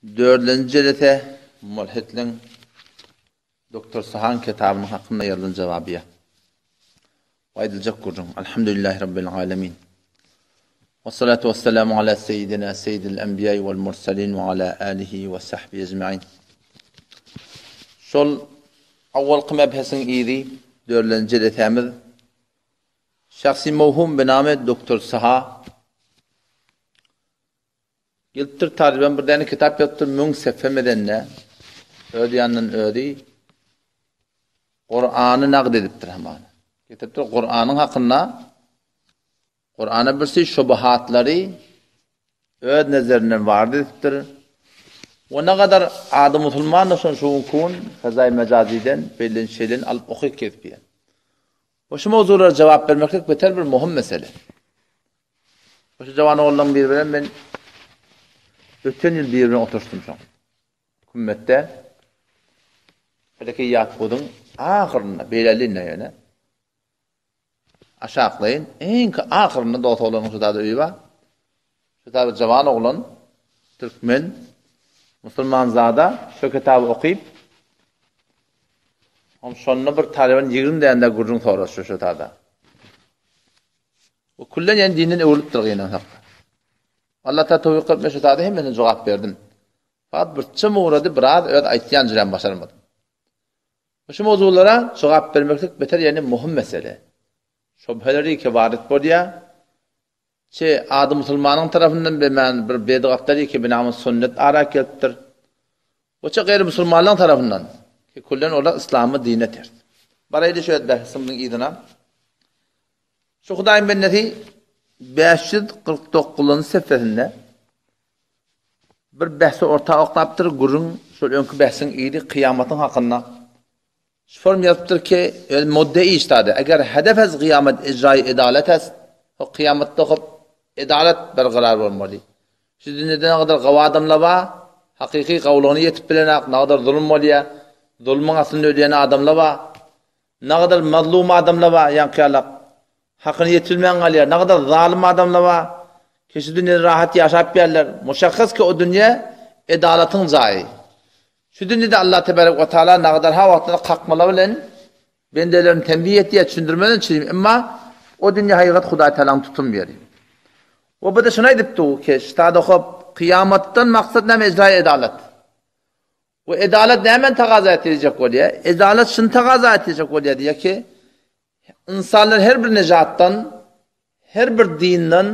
Dördünji jelese Mulhitliň Doktor Sahan kitabynyň hakynda ýazylan jawabyýa. Bu aýdyljak gürrüň. Alhamdulillahi Rabbil alemin. Wassalatu wassalamu ala seýidina seýidil enbiýai wal mursalin we ala alihi we sahbihi ecmain. Şol awwalky mebhesiň yzy dördünji jelesämiz şahsy mowhum biname Doktor Saha Gelipdir talyban bir däne kitap ýazypdyr müň sefhe medende öz ýanyndan özi Kurany nagd edipdir hamana. Getiripdir Kuranyň hakynda Kurana birsi şubuhatlary öz nezerinden ward edipdir. We ne gadar ady musulman da şon şu gün fezai mejaziden belli şeylerini alyp okyp gezip. We şu mowzulara jogap bermeklik beter bir muhim mesele. Şu jawan oglanlaryň biri bilen men öten ýyl biri bilen oturyşdym şoň. Kümmetde. Belki ýatgudyň ahyrynda, beýlelinde ýöne. Aşaklaýyn, iňki ahyrynda dost oglanyň şu zada öýi bar. Şu zada jawan oglan, türkmen, musulman zada şu kitaby okyp, şonda bir talyban 20 dände gürrüň soraşdy şu zada. Bu küllen ýani dinden öwrülipdir gynansak. Allah Taala towfyk berip men şu zada hemmesine jogap berdim. Fakat bir çym ugrady biraz öz aýtýan jürem başarmadym. Şu mowzulara jogap bermeklik beter ýani muhim mesele. Şübheleri ki warit bolýar. Çe ady musulmanyň tarapyndan bemän bir bedgatlary ki binamys sünnet ara gelipdir. Oça gaýry musulmanlaryň tarapyndan ki küllen olar yslamy dine ters. Baraýly şu bähsimiziň yzyna. Şu Hudaýyň bendesi 549-njy sefesinde bir bähsi orta oklapdyr, gürrüň şol öňki bähsiň yzy kyýamatyň hakynda. Şu form ýazypdyr ki, öz modde iştady. Eger hedef ez gyýamet icraýy edalet est, ho kyýamatda hop edalet bergarar bolmaly. Şu dünýede nagadar gawy adamlar bar, hakyky gawulygyna ýetip bilenak, nagadar zulum bolýar, zulumyň astynda ölýän adamlar bar. Nagadar mazlum adamlar bar, ýaňky ýalak hakyny ýetilmän galýar. Nagadar zalym adamlar bar, ki şu dünýede rahat ýaşap ýärler. Muşahhas ki o dünýe edalatyň jaýy. Şu dünýede Allah tebarek we taala nagadar ha wagtynda kakmalar bilen bendelerini tembih etýär, düşündirmeden çirim. Emma o dünýe hakykat Hudaý Taalanyň tutum ýeri. We bu-da şuny aýdypdy ki, ştada hop kyýamatdan maksat näme icraýy edalat. We edalat nämäni tagaza etdirjek bolýar? Edalat şuny tagaza etdirjek bolýar diýýär ki, ynsanlar her bir nejatdan, her bir dinden,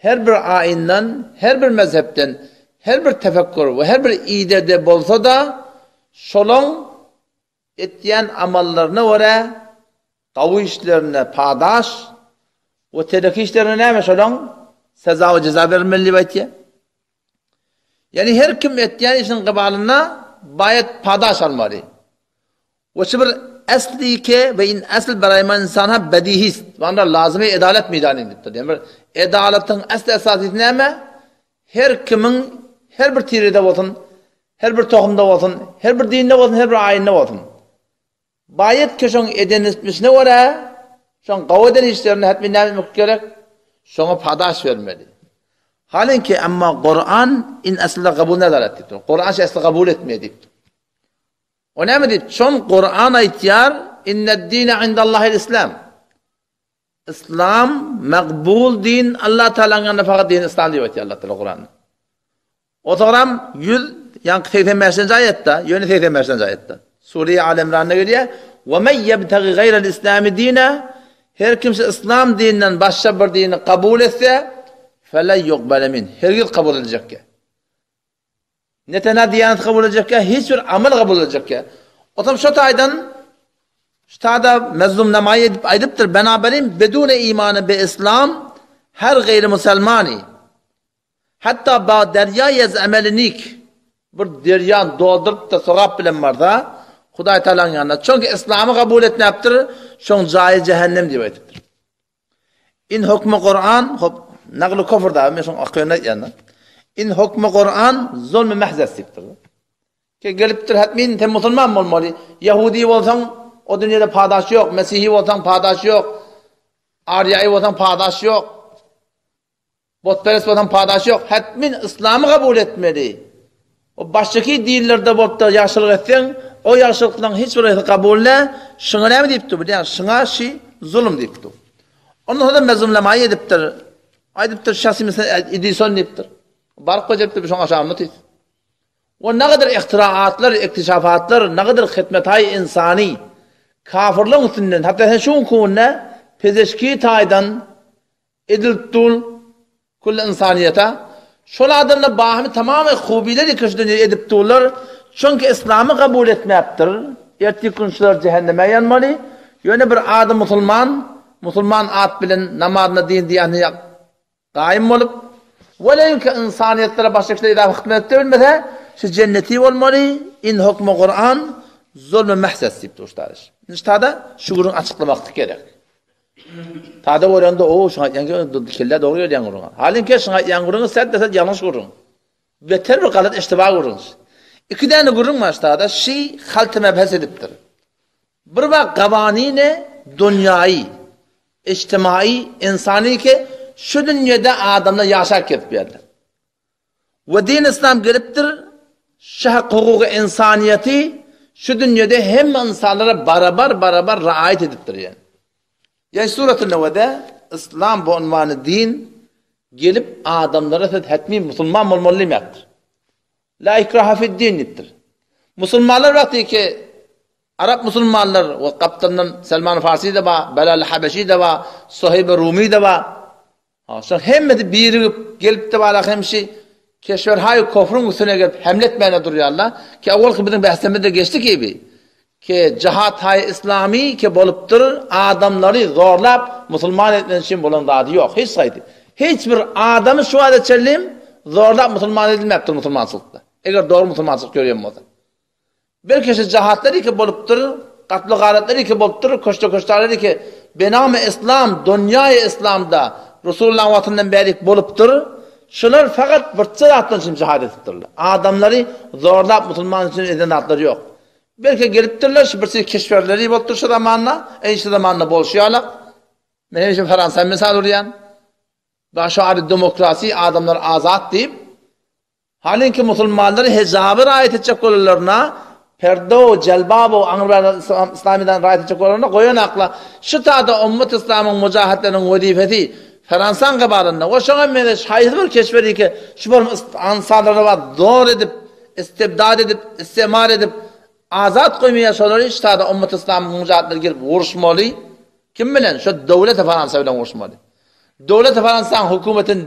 her bir aýyndan, her bir mezhepden, her bir tefekkur we her bir idede bolsa-da, şolaň etýän amallaryna görä gawy işlerine padaş we teleki işlerine näme şolaň seza we jeza berilmeli diýip aýtýar. Ýagny her kim etýän işiniň gybalynda baýat padaş almaly. We şu bir esli ke we in esl beraý ma insan ha bedihist. Wanda lazymy edalet meýdany diýipdir. Ýagny bir edalatyň esli esasysy näme? Her kimiň her bir tirede bolsun, her bir tohumda bolsun, her bir dinde bolsun, her bir aýynda bolsun. Baýat ki şoň eden etmişine görä, şoň gawy eden işlerine hetmi näme etmek gerek? Şoňa padaş bermeli. Halinki emma Kuran in asla kabul nedaret diýipdir. Kuran şu asla kabul etmeýär diýipdir. O näme diýip? Şoň Kuran aýtýar, Inned-dine indallahil islam. Islam makbul din, Allah Taalanyň ýanynda fakat din islam diýip aýtýar Allah Taala Kuranda. O soňram 100 ýaňky 85-nji aýatda, ýöne 85-nji aýatda. Sure Al Imranda gelýär: "Ve men yebtagi gaýral islami dina" Her kimse islam dininden başga bir dini kabul etse, fele yuqbale min. Hergiz kabul ediljekkä. Ne tenha diýanet kabul ediljekkä, hiç bir amal kabul ediljekkä. Otam şo taýdan şu taýda mezlum namaý edip aýdypdyr, benaberin bedune imany be islam her gaýry musulmany Hatda ba derýa ýez emeli nik bir derýany dolduryp-da sogap bilen barsa, Hudaý Tagalaň ýanyna, çünki yslamy kabul etmäpdir, şoň jaýy jähennem diýip aýdypdyr. In hukmy Kuran, hop, nagly kufr da, men şoň akyny aýtýan-da. In hukmy Kuran zulmy mahzes diýipdir. Ki gelipdir, hatmin sen musulman bolmaly. Ýahudi bolsaň, o dünýede padaş ýok, mesihi bolsaň padaş ýok, arýaýy bolsaň padaş ýok. Butperest bolsaň padaş ýok. Hetmin yslamy kabul etmeli. O başdaky dinlerde bolup-da ýagşylyk etseň, o ýagşylyklaryň hiç birisi kabul däl. Şuňa näme diýipdir bilýäňmi? Şuňa şi zulum diýipdir. Ondan soň-da mezumlamaýy edipdir. Aýdypdyr, şahsy misal Edison diýipdir. Baryp goýjapdyr şoň aşagynda tüýs. We nagadyr ihtiraatlar, iktişafatlar, nagadyr hytmetaý ynsany kafirleň üstünden, hatda sen şu günki günde pezeşki taýdan edilip dur külli ynsanyýete. Şol adamlar bahymy tamamy hubiler iki şu dünýede edip durlar. Çünki yslamy kabul etmäpdir. Ertir gün şular jähenneme ýanmaly. Ýöne bir adam musulman, musulman at bilen namazyna din diýanyna gaýym bolup, weleýinki ynsanyýetlere başga kişiler idafa hyzmat edip bilmese, şu jenneti bolmaly, in hukmy Kuran zulmy mahzes diýip dur ştaryş. Niştada şu gürrüň açyklamaklyk gerek. Tada görende o şuňa aýtýan kelle dogry gelýän gürrüň. Halinki şuňa aýtýan gürrüňi sed desed ýalňyş gürrüň. Beter bir galat iştiba gürrüň. Iki däne gürrüň bar ştada şi halty mebhes edipdir. Bir bak gawanine dunýaýy, ijtimaýy, insany ki şu dünýede adamlar ýaşap gezip ýörler. We din yslam gelipdir, şu hak hukuky ynsanyýeti şu dünýede hemme ynsanlara barabar barabar raýat edipdir ýani. Ýani suraty Newede yslam bu unwany din gelip adamlara siz hetmi musulman bolmaly diýmekdir. La ikraha fid din diýipdir. Musulmanlar wagty ki Arap musulmanlar we gapdalyndan Selman Farsi-de bar, Belal Habeşi-de bar, Suheýb Rumi-de bar. Ha, şoň hemmesi birigip gelipdi bara hemşi keşwerhaý kofruň üstüne gelip hemle etmäne durýarlar. Ki awalky biziň bähsimizde geçdi ki bi. Ki jihat-haý islami ki bolupdyr, adamlary zorlap musulman etmek üçin bolan zady ýok, hiç haýsy. Hiç bir adamy şu wagta çenli zorlap musulman edilmäpdir musulmançylykda. Eger dogry musulmançylyk ýörýän bolsa. Belki şu jahatlar iki bolupdyr, gatly-garatlar iki bolupdyr, köşte-köştarlar iki benamy yslam, dunýaýy yslamda Resulullahyň wagtyndan bärik bolupdyr. Şular fakat birçe zatdan üçin jihad edipdirler. Adamlary zorlap musulman üçin eden zatlary ýok. Belki gelipdirler, şu birçe keşwerleri bolupdyr şu zamanda, eý şu zamanda bolşy ýalak. Men hemişe Fransa mysal urýan. Başary demokrasi, adamlar azat diýip, Halyňki musulmanlary hijaby raýat etjek bolanlaryna, perde-u, jelbab-u, aňry-bärden yslamydan raýat etjek bolanlaryna goýanakla, şu tada ummat yslamyň mujahidleriniň wezipesi Fransaň gybalynda we şoňa meňzeş haýsy bir keşberiki şu bir ynsanlara bar zor edip, istibdad edip, istimar edip, azat goýmaýar şolary şu tada ummat yslamyň mujahidleri gelip uruşmaly. Kim bilen? Şo döwleti Fransa bilen uruşmaly. Döwleti Fransaň hökümetini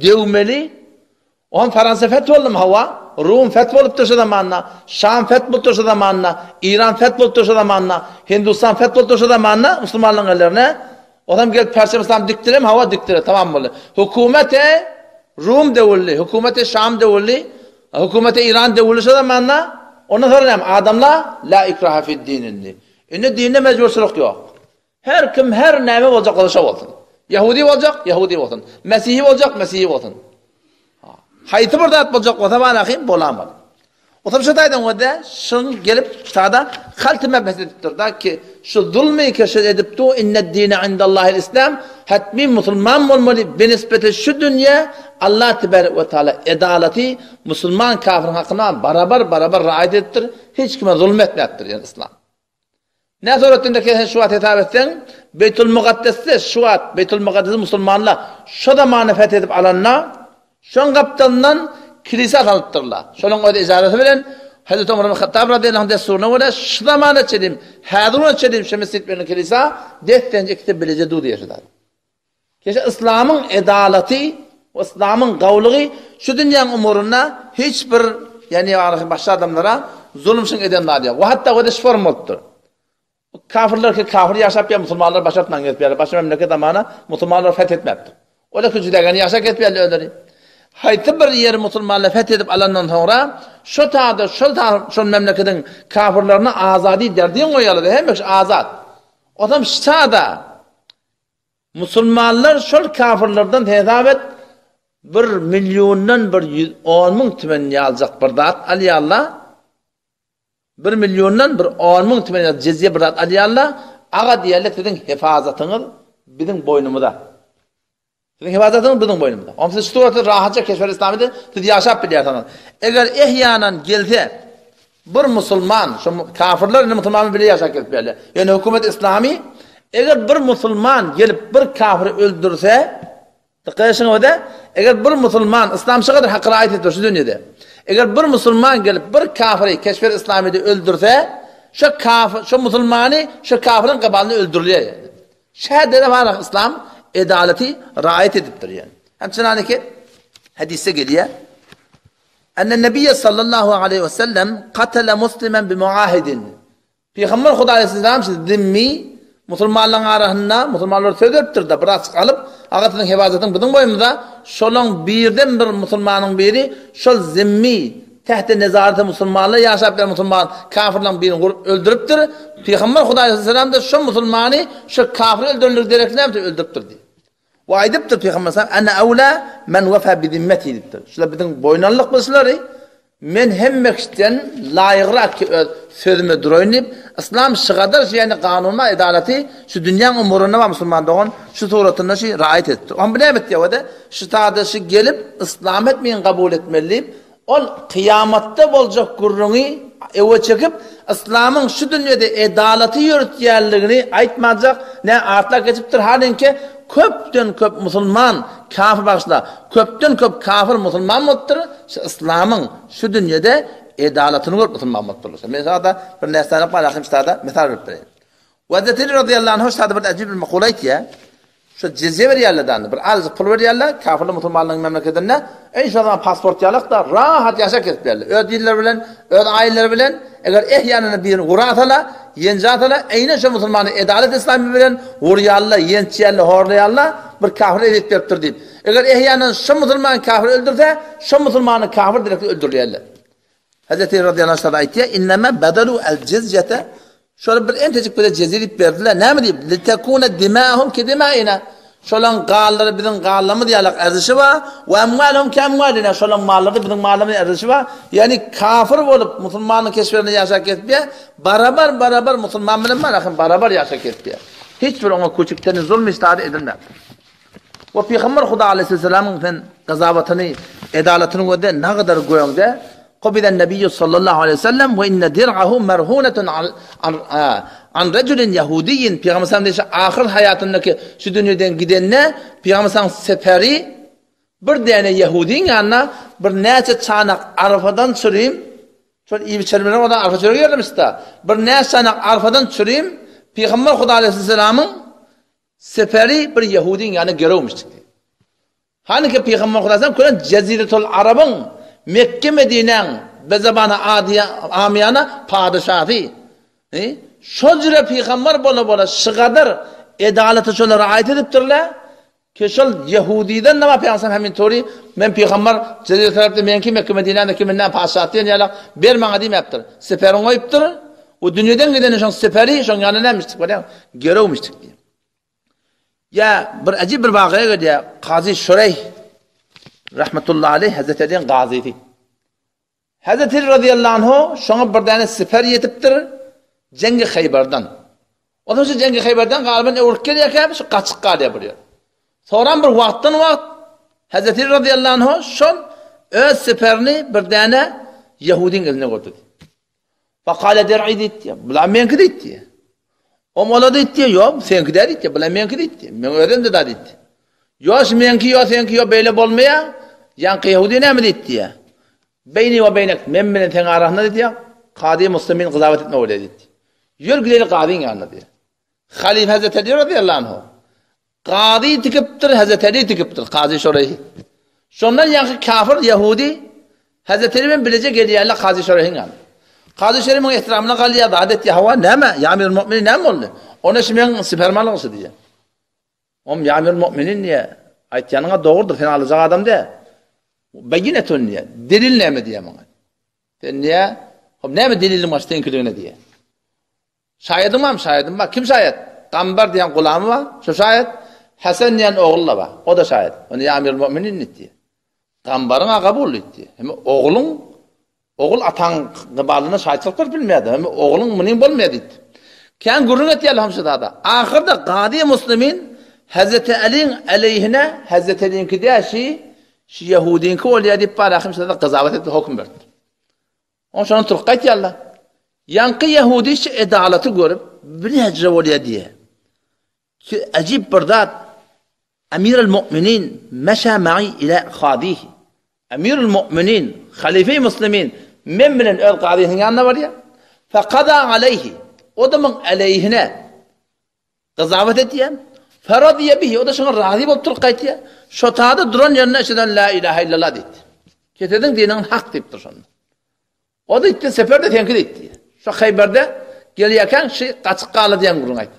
döwmeli. Oňa Fransa feth boldumy? Hawa. Rum feth bolupdyr şo zamanda, Şam feth bolupdyr şo zamanda, Iran feth bolupdyr şo zamanda, Hindustan feth bolupdyr şo zamanda musulmanlaryň ellerine. Otam gelip perçem yslam dikdiremi? Hawa, dikdirer. Tamam boldy. Hökümete Rum döwüldi, hökümete Şam döwüldi, hökümete Iran döwüldi şo zamanda. Ondan soň näme? Adamlar la ikraha fid din indi. Indi dinde mejburçylyk ýok. Her kim her näme boljak bolsa şo bolsun. Ýahudi boljak, ýahudi bolsun. Mesihi boljak, mesihi bolsun. Haýsy bir zat boljak bolsa barahym bolamaly. Otam şu taýdan görde, şuň gelip şada halty mebhes edipdir da ki şu zulmy keşir edip du inne dine indallahil islam hatmi musulman bolmaly benisbeti şu dünýä Allah tebarek we taala edalaty musulman kafirin hakyna barabar barabar raýat edipdir. Hiç kime zulm etmäpdir ýani islam. Nä suratynda ki sen şu wagt hesap etseň, Beýtul Mukaddesde şu wagt Beýtul Mukaddesi musulmanlar şo zamanda feth edip alanda, şoň gapdalyndan kilise salypdyrlar. Şonuň öz ijazasy bilen Hazreti Omar ibn Hattab radyýallahu anh dessuryna görä şu zamana çenli, häzir güne çenli şu mesjit bilen kilise des-deň ikisi bileje dur diýýär şu zat. Keşe yslamyň edalaty we yslamyň gawlygy şu dünýäň umurynda hiç bir ýani başga adamlara zulum şyň eden zady ýok. We hatda o-da şform bolupdyr. Kafirler ki kafir ýaşap ýa musulmanlar başartman gezip ýaly başga memleket zamana musulmanlar feth etmäpdir. Ola ki jüdägeni ýaşap gezip ýaly özleri. Haýsy bir ýeri musulmanlar feth edip alandan soňra şo tada şol şol memleketiň kafirlerine azady derdin goýarlar hemme kişi azat. Otam şada Musulmanlar şol kafirlerden hesap et, bir milliondan bir 110 müň tümen ýaljak bir zat alýarlar. Bir milliondan bir 10 müň tümen ýaljak jezýe bir zat alýarlar. Aga diýerler siziň hefazatyňyz biziň boýnumyza. Siziň hefazatyňyz biziň boýnumyzda. Onuň siz şu suratda rahatça keşwer İslamyda siz ýaşap bilýärsiňiz. Eger ehýanan gelse bir musulman, şu kafirler indi musulman bile ýaşap gelip bilýärler. Ýöne hökümet İslamy eger bir musulman gelip bir kafiri öldürse, dikkat edişiňe öde, eger bir musulman İslam şu kadar hakyna aýt etdi şu dünýede. Eger bir musulman gelip bir kafiri keşwer İslamyda öldürse, şu kafir, şu musulmany şu kafirin gabalyna öldürilýär. Şäherde barak yslam edalaty raýat edipdir ýani. Hem çynanyki hadisde gelýär. Enne Nebiye sallallahu aleyhi ve sellem katala muslimen bi muahidin. Peygamber Hudaý aleyhisselam şu zimmi musulmanlaryň arasynda musulmanlar söz beripdir da biraz alyp agasynyň hefazatyny biziň boýumyza şolaň birden bir musulmanyň biri şol zimmi Tähte nezarete musulmanlar ýaşap ýören musulman kafirlaryň birini gurup öldüripdir. Pygamber Hudaý aleyhisselam da şo musulmany şo kafir öldürenligi derekli näme öldüripdir diýip. We aýdypdyr Pygamber sallam ene awla men wefa bi zimmeti diýipdir. Şular biziň boýun aldyk biz şulary. Men hemme kişiden laýygrak ki öz sözüme duraýyn diýip, yslam şygadar şu ýani kanuna edalaty şu dünýäň umurynda bar musulman dogan şu suratynda şu raýat edipdir. Oňa bu näme etýär we şu tada şu gelip yslam etmeýin kabul etmeli diýip Ol kyýamatda boljak gürrüňi öwe çekip, yslamyň şu dünýede edalaty ýöritýänligini aýtmajak, nä atlar geçipdir, halinki köpden köp musulman kafir bagyşla, köpden köp kafir musulman bolupdyr, şu yslamyň şu dünýede edalatyny görüp musulman bolupdyrlar. Men sada bir närsani bar, ahim sada mysal berip bereýin. Hazreti Ali radiyallahu anhu sada bir ajib bir makula aýtýar. Şu jizýe berýärler dany, bir azajyk pul berýärler, kafirler musulmanlaryň memleketinde, eý şo zaman pasport ýalak-da, rahat ýaşap gezip ýörler. Öz dinleri bilen, öz aýyllary bilen, eger eh ýanyna birini urasala, ýenjasala, eýnen şo musulmany edalet islamy bilen urýarlar, ýençýärler, horlaýarlar, bir kafir ezýet beripdir diýip. Eger eh ýanyna şo musulman kafir öldürse, şo musulmany kafir direkli öldürýärler. Hazreti radiyallahu anh aýtýar, Innema badalu al-jizyete Şolar bir entejik bize jezye diýip berdiler. Näme diýip? Litekuna dimahum ki dimaina. Şolaň ganlary biziň ganlarymyz ýalak erzişi bar. We amwaluhum ki amwalina. Şolaň mallary biziň mallarymyz erzişi bar. Ýagny kafir bolup musulmanyň keşberinde ýaşap gezipýär. Barabar barabar musulman bilen bar, barabar ýaşap gezipýär. Hiç bir oňa küçükden zulm işleri edilmäpdir. We Pygamber Huda aleýhissalamyň sen gazawatyny, edalatyny gözde nagadar göňde, Kubiden Nebiýu sallallahu aleýhi we sellem we inne dir'ahu merhunetun an rejulin ýahudiýin Pygamber sallam diýşi ahyr haýatyndaky şu dünýeden gidende Pygamber sallam seferi bir däne ýahudiň ýanyna bir näçe çanak arfadan çürim şol iýip içermeler odan arfa çöregi ýerlemişdi bir näçe çanak arfadan çürim Pygamber Huda aleýhissalamyň Seferi bir ýehudyň ýanyna gerewmiş çykdy. Hany ki Pygamber Hudaýdan kören Jeziretul Arabyň, Mekke Medinäň be zabany adyýa amyýana padyşasy. He? Şo jüre pygamber bola bola şygadar edalaty şola raýat edipdirler. Ki şol ýehudydan nama pygamber hemin tory men pygamber Jeziretul Arapda meňki Mekke Medinäň kiminden patyşasy diýen ýaly ber maňa diýmäpdir. Seferini goýupdyr. O dünýeden gidende şoň seferi şoň ýanyna nämişdik bolýar? Gerewmişdik diýýär. Ýa bir ajib bir wakyýa gelýär. Kazy Şureýh rahmetullahi aleyh Hazreti Ali'nin gazysy. Hazreti Ali radıyallahu anhu şoňa bir däne siper ýetipdir Jengi Haýbardan. Ondan şu Jengi Haýbardan galyban öwrüp gelýärkä şu gaçyk galýar bir ýer. Soran bir wagtdan wagt Hazreti Ali radıyallahu anhu şol öz siperini bir däne Ýehudyň eline goýdy. Fakale der'i diýdi. Bular meňki diýdi. Om ola diýdi, ýok, seňki däl diýdi. Bular meňki diýdi. Men özüm de da diýdi. Ýok, şu meňki ýok, seňki ýok, beýle bolmaýar. Ýaňky ýehudi näme diýdi? Beýni we beýnek, men bilen seň arasynda diýdi. Kazy muslimin gyzawat etme bolýar diýdi. Ýör gideli kazyň ýanyna diýdi. Halyfa Hazreti Ali radiyallahu anhu. Kazy tikipdir, Hazreti Ali tikipdir, kazy Şoreýhi. Şondan ýaňky kafir ýehudi Hazreti Ali bilen bileje gelýärler kazy Şoreýhiň ýanyna. Kazy Şoreýh muň ehtiramyna galýar, zat etýär, hawa, näme, ýa amirul mu'minin näme boldy? Onda şu meň siperim algyşy diýýär. Om ýa amirul mu'minin diýýär, aýtýanyň-a dogrudyr, sen alyjak adam däl. Beýinetun diýýär, delil näme diýýär muňa. Sen diýýär, hop näme deliliň bar seňkiligine diýýär. Şaýadyň barmy? Şaýadym bar. Kim şaýat? Gambar diýen gulamy bar, şo şaýat. Hasan diýen ogly-da bar, o-da şaýat. Ony ýa Amirul Mu'minin diýdi. Gambaryň-a kabul diýdi. Hem ogluň, ogul ataň gybalyna şaýatçylyk berip bilmeýärdi. Hem ogluň munyň bolmaýar diýdi. Kän gürrüň etýärler hem şu zada. Ahyrda Gazy Muslimin. Hezreti Aliň aleýhine Hezreti Aliňki däl şi, şi ýehudyňky bolýar diýip bar ahym şeýle gazabat edip höküm beripdir. Oň şondan turup gaýtýarlar. Ýaňky ýehudy şi edalaty görüp, bir näjre bolýar diýýär. Ki ajib bir zat, Emir el-Mu'minin meşa ma'i ila kadihi. Emir el-Mu'minin, halife-i muslimin men bilen öz kazysynyň ýanyna barýar. Fekada aleýhi. O da muň aleýhine Gyzabat edýär. Feradiye bihi, o da şoňa razy bolup turup gaýtýar. Şo tada duran ýerinde eşeden la ilaha illallah diýdi. Kesediň diniň hak diýipdir şonda. O diýdi, sefer de seňki diýdi. Şo Haýberde gelýärkäň şi gaçyp galdy diýen gürrüň aýtdy.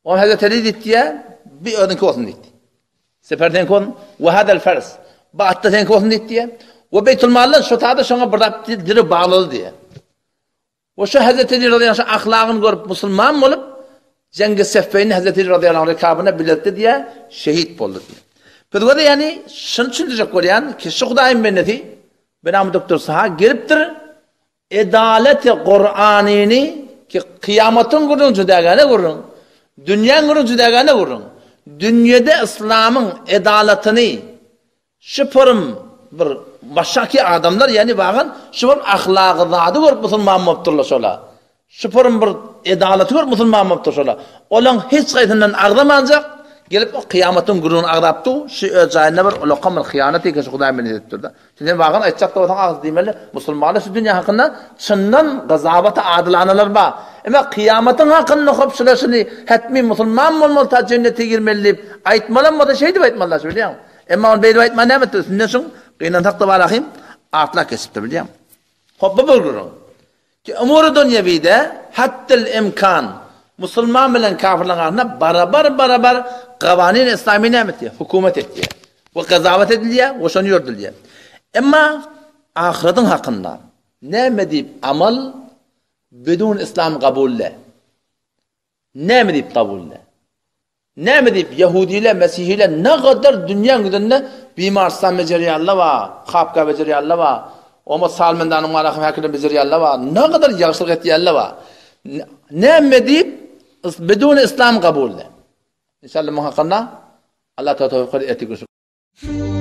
O Hazreti Ali diýdi, bir özüňki bolsun diýdi. Sefer seňki bolsun, we hadal fars. Bu at da seňki bolsun diýdi. We Beýtul Maldan şo tada şoňa bir zat diri baglady diýdi. We şu Hezreti Eli razyýallahu anh ahlagyny görüp musulman bolup, Jeňgi Seffeýinde Hezreti Eli razyýallahu anh rekabyna bilelikde diýýär, şehit boldy diýýär. Biz göze ýani şuny düşündirjek bolýan ki şu Hudaýyň bendesi Benami Doktor Saha gelipdir, edaleti Kuranyny ki kyýamatyň gürrüň jüdägäne gürrüň, dünýäň gürrüň jüdägäne gürrüň. Dünýede yslamyň edalatyny Şu pyrym bir başaky adamlar ýani bagan şu bir ahlagy zady görüp musulman bolupdyrlar şola. Şu pyrym bir edalaty görüp musulman bolupdyr şola. Olaň hiç gaýsyndan agzamanjak gelip o kyýamatyň gürrüňini agzapdy şu öz jaýynda bir ulakam bir hyýanat eken şu hudaý meni edipdirda. Sen bagan aýtjak da bolsaň agyz diýmeli musulmanlar şu dünýä hakynda çyndan gazawaty adylanalar bar. Emma kyýamatyň hakynda hop şular şuny hetmi musulman bolmaly ta jennete girmeli diýip aýtmalam bolsa şeýdip aýtmalylar şu bilýäňmi. Emma ony beýdip aýtman näme etdi? Üstünden şuň gynansak-da bar ahym, atlap geçipdir bilýäňmi? Hop bu bir gürrüň. Ki umury dünýewide hatdyl imkan musulman bilen kafirleriň arasynda barabar-barabar gawanin islami näme etýär? Hukumat etýär. We gazawat edilýär we şony ýöredilýär. Emma ahyratyň hakynda näme diýip amal bidun islam kabul däl. Näme diýip kabul däl? Näme diýip, ýehudiler, mesihiler nagadar dünýäň ýüzünde bimarsdan bejerýänler bar, hapka bejerýänler bar, oňa salmendanyň marahym häkimler bejerýänler bar, nagadar ýagşylyk etýänler bar. Näme diýip, bidun islam kabul däl. Inşallah muň hakynda Allah tawfiq eder ertir görüşeris.